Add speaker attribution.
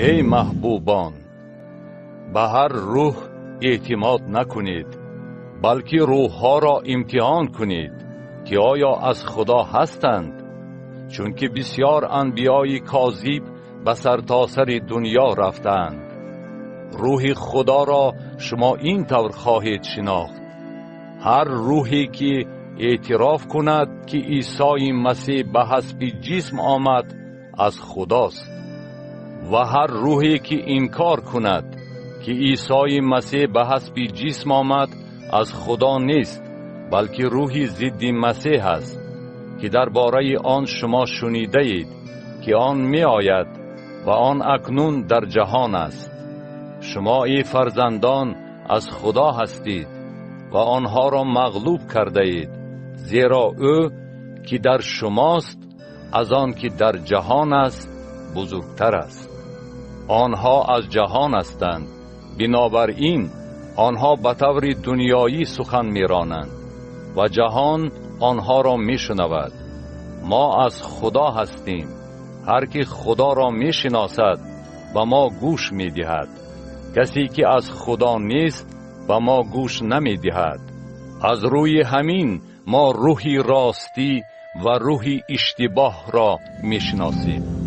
Speaker 1: Эй маҳбубон, ба ҳар рӯҳ эътимод накунед, балки рӯҳҳоро имтиҳон кунед, ки оё аз Худо ҳастанд, чунки бисёр анбиёи козиб ба сартосари дунё рафтаанд. Рӯҳи Худоро шумо ин тавр хоҳед шинохт: ҳар рӯҳе ки эътироф кунад, ки Исои Масеҳ ба ҳасби ҷисм омад, аз Худост, ва ҳар рӯҳе ки инкор кунад, ки Исои Масеҳ ба ҳасби ҷисм омад, аз Худо нест, балки рӯҳи зидди Масеҳ аст, ки дар бораи он шумо шунидаед, ки он меояд ва он акнун дар ҷаҳон аст. Шумо, эй фарзандон, аз Худо ҳастед ва онҳоро мағлуб кардаед, зеро ӯ ки дар шумост аз он ки дар ҷаҳон аст бузургтар аст. Онҳо аз ҷаҳон ҳастанд, бинобар ин онҳо ба таври дунёӣ сухан меронанд ва ҷаҳон онҳоро мешунавад. Мо аз Худо ҳастем. Ҳар ки Худоро мешиносад, ба мо гӯш медиҳад. Касе ки аз Худо нест, ба мо гӯш намедиҳад. Аз рӯи ҳамин мо рӯҳи ростӣ ва рӯҳи иштибоҳро мешиносем.